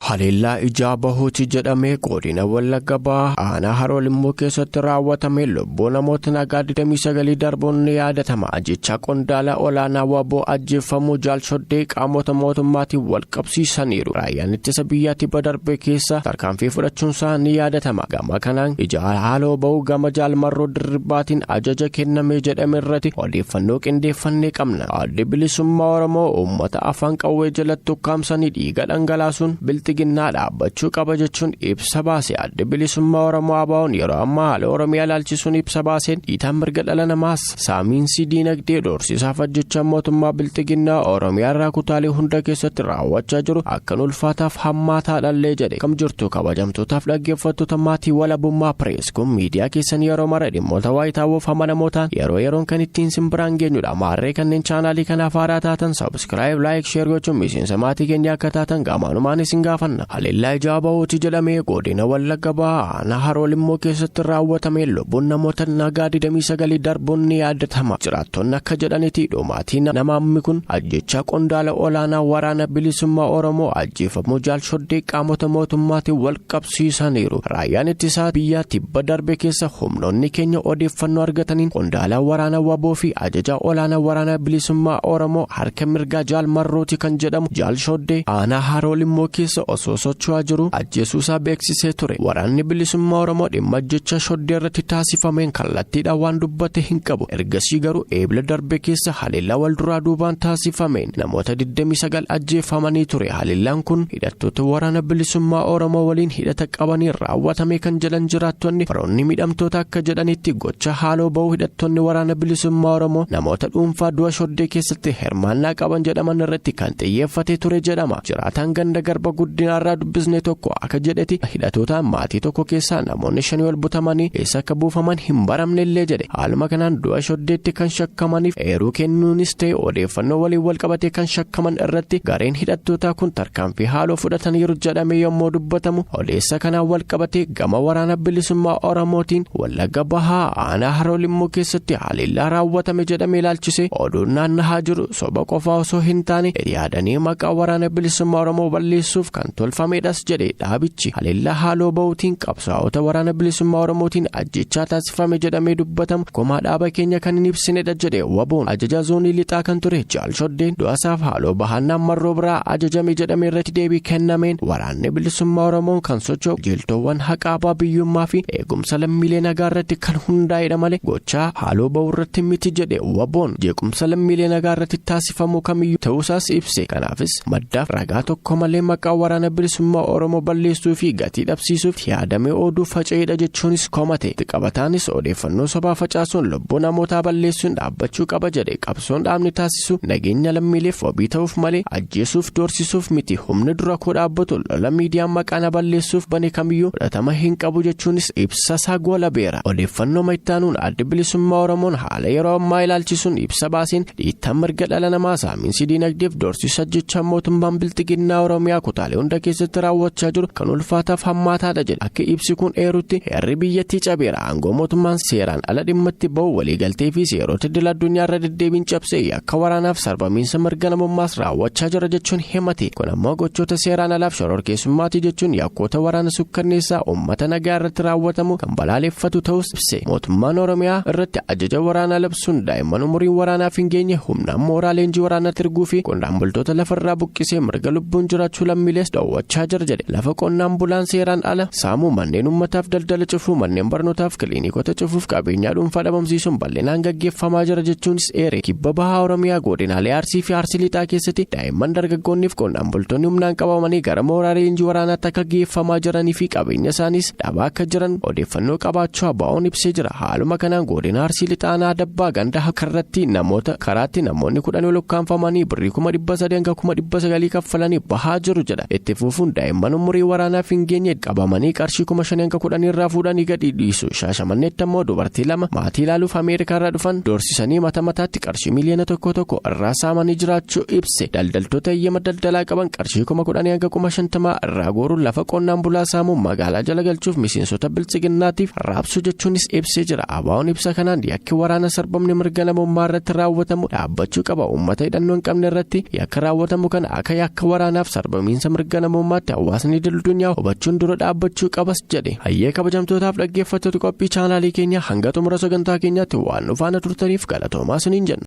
Haleellaa ijaa bahuuti jedhamee godina Wallagga Bahaa aanaa Haroo Limmuu keessatti raawwatame lubbuu namoota nagaa 29 darbuun ni yaadatama. Ajjechaa qondaala olaanaa WBO ajjeefamuu Jaal Shoddee qaamota mootummaatiin wal qabsiisaniiru. Raayyaan ittisa biyyaatti darbe keessa tarkaanfii fudhachuunsaa ni yaadatama. Gama kanaan ija haaloo bahuu gama Jaal Marroo Dirribaatiin ajaja kenname jedhame irratti odeeffannoo qindeeffannee qabna. Addi Bilisummaa Oromoo uummata afaan qawwee jalatti ukkaamsanii dhiiga dhangalaasuun bilxiginnaa dhaabbachuu qaba jechuun ibsa baase. Addi Bilisummaa Oromoo ABO'n yeroo ammaa haala Oromiyaa ilaalchisuun ibsa baaseen dhiitaan mirga dhala namaas saamiinsi diinagdee dhoorsisaaf ajjechaa mootummaa bilxiginnaa Oromiyaa irraa kutaalee hunda keessatti raawwachaa jiru akkan ulfaataaf hammaataadhallee jedhe. Kam jirtu kabajamtootaaf dhaggeeffattoota maatii Walabummaa Pirees, kun miidiyaa keessan yeroo mara dhimmoota waayitaawwoof amanamootaan yeroo yeroon kan ittiin simbiraan geenyudha. Maarree kanneen chaanaalii kanaaf haaraa taatan subscribe, like, share gochuun miseensa maatii keenya akka taatan gamaanumaan isin gaafanna. Haleellaa ijaa bahuuti jedhamee godina Wallagga Bahaa aanaa Haroo Limmoo keessatti raawwatame lubbuun namoota nagaa 29 darbuun ni yaadatama. Jiraattonni akka jedhanitti dhumaatii namaammi kun ajjechaa qondaala olaanaa waraana bilisummaa Oromoo ajjeefamuu Jaal Shoddee qaamota mootummaatiin wal qabsiisaniiru. Raayyaan ittisaa biyyaa tibba darbe keessa humnoonni keenya odeeffannoo argataniin qondaala waraana WBO fi ajajaa olaanaa waraana bilisummaa Oromoo harka mirgaa Jaal Marrooti kan jedhamu Jaal Shoddee aanaa Haroo Limmoo keessa osoo socho'aa jiru ajjeesuusaa beeksisee ture. Waraanni bilisummaa Oromoo dhimma ajjechaa Shoddee irratti taasifameen kallattiidhaan waan dubbate hin qabu. Ergasii garuu eebila darbe keessa haleellaa wal duraa duubaan taasifameen namoota 29 ajjeefamanii ture. Haleellaan kun hidhattoota waraana bilisummaa Oromoo waliin hidhata qabanii raawwatame kan jedhan jiraattonni, firoonni miidhamtoota akka jedhanitti gocha haaloo bahuu hidhattoonni waraana bilisummaa Oromoo namoota dhuunfaa du'a Shoddee keessatti hirmaannaa qaban jedhaman irratti kan xiyyeeffate ture jedhama. Jiraataan ganda Garba Guddinaarraa dubbisne tokko akka jedhetti hidhattoota maatii tokko keessaa namoonni 5 ol butamanii eessa akka buufaman hin baramne illee jedhe. Haaluma kanaan du'a Shoddeetti kan shakkamaniif eeruu kennuunis ta'e odeeffannoo waliin wal qabatee kan shakkaman irratti gareen hidhattootaa kun tarkaanfii haaloo fudhataniiru jedhame yommuu dubbatamu, odeessa kanaan wal qabatee gama waraana bilisummaa Oromootiin Wallagga Bahaa aanaa Haroo Limmoo keessatti haleellaa raawwatame jedhame ilaalchise oduun naannahaa jiru soba qofaa osoo hin taane yaadanii maqaa waraana bilisummaa Oromoo balleessuuf kan tolfamedhas jedhe dhaabichi. Haleellaa haaloo bahuutiin qabsaa'ota waraana bilisummaa Oromootiin ajjechaa taasifame jedhamee dubbatamu komaa dhaaba keenya kan hin ibsinedha jedhe WBO'n. Ajaja zoonii lixaa kan ture Jaal Shoddeen du'asaaf haaloo bahannaan Marroo biraa ajajame jedhame irratti deebii kennameen waraanni bilisummaa Oromoon kan socho'u jeeltowwan haqaa abbaa biyyummaa fi eegumsa lammiilee nagaa irratti kan hundaa'edha malee gochaa haaloo bahuu irratti miti jedhe WBO'n. Jeequmsa lammiilee nagaa irratti taasifamu kamiyyuu ta'uusaas ibse. Kanaafis maddaaf ragaa tokko malee maqaa waraana bilisummaa Oromoo balleessuu fi gatii dhabsiisuuf yaadamee oduu faca'eedha jechuunis komate. Qabataanis odeeffannoo sobaa facaasuun lubbuu namootaa balleessuun dhaabbachuu qaba jedhe. Qabsoon dhaabni taasisu nageenya lammiileef wabii ta'uuf malee ajjeesuuf doorsisuuf miti. Humni dura koo dhaabbatu lola miidiyaan maqaa na balleessuuf bane kamiyyuu fudhatama hin qabu jechuunis ibsa isaa goolabeera. Odeeffannoo ma'ittaanuun addi bilisummaa Oromoon haala yeroo ammaa ilaalchisuun ibsa baaseen dhiittaan mirga dhala namaa saamiinsi diinagdeef doorsisa jechaa mootummaan bilxiginnaa Oromiyaa kutaalee hunda keessatti raawwachaa jiru kan ulfaataaf hammaataadha jedhe. Akka ibsi kun eerutti heerri biyyattii cabeera. Aangoo mootummaan seeraan ala dhimma itti bahu waliigaltee fi seerota idil addunyaa irra deddeebiin cabsee yakka waraanaaf sarbamiinsa mirga namummaas raawwachaa jira jechuun himate. Kun ammoo gochoota seeraan alaaf shororkeessummaatii jechuun yakkoota waraana sukkanneessaa uummata nagaa irratti raawwatamu kan balaaleffatu ta'us ibse. Mootummaan Oromiyaa irratti ajaja waraanaa labsuun daa'imman umuriin waraanaaf hin geenye humnaan mooraa leenjii waraanaatti erguu fi qonnaan bultoota lafarraa buqqisee mirga lubbuun jiraachuu lammiilees dhoowwachaa jira jedhe. Lafa qonnaan bulaan seeraan ala saamuu, manneen uummataaf daldala cufuu, manneen barnootaaf kiliinikota cufuuf qabeenyaa dhuunfaa dhabamsiisuun bal'inaan gaggeeffamaa jira jechuunis eere. Kibba Bahaa Oromiyaa godinaalee Arsii fi Arsii Lixaa keessatti daa'imman dargaggoonniif qonnaan bultoonni humnaan qabamanii gara mooraa leenjii waraanaatti akka geeffamaa jiranii fi qabeenya isaaniis dhabaa akka jiran odeeffannoo qabaachuu ABO'n ibsee jira. Haaluma kanaan godina Arsii Lixaa aanaa Dabbaa ganda karratti namoota karaatti namoonni 10 ol ukkaanfamanii birrii 300,000 hanga 900,000 kaffalanii bahaa jiru jedha. Itti fufuun daa'imman umurii waraanaaf hin geenye qabamanii qarshii 5,000 hanga 10 irraa fuudhanii gadi dhiisu. Shaashamanneetti ammoo dubartii 2 maatii ilaaluuf Ameerikaa irraa dhufan doorsisanii mata mataatti qarshii 1,000,000 irraa saamanii jiraachuu ibse. Daldaltoota eeyyama daldalaa qaban qarshii 10,000 hanga 50,000 irraa gooruun lafa qonnaan bulaa saamuun magaalaa jala galchuuf miseensota bilchiginnaatiif raabsuu jechuunis ibsee jira. ABO'n ibsa kanaan yakki waraana sarbamni mirga namummaa irratti raawwatamu dhaabbachuu qaba. Uummata hidhannoo hin qabne irratti yakka raawwatamu kana akka yakka waraanaaf sarbamiinsa mirga mirga namummaatti hawaasni idil-addunyaa hubachuun dura dhaabbachuu qabas jedhe. Hayyee kabajamtootaaf dhaggeeffattoota qophii chaanaalii keenya hanga xumura sagantaa keenyaatti waan nu faana turtaniif galatoomaa isiniin jenna.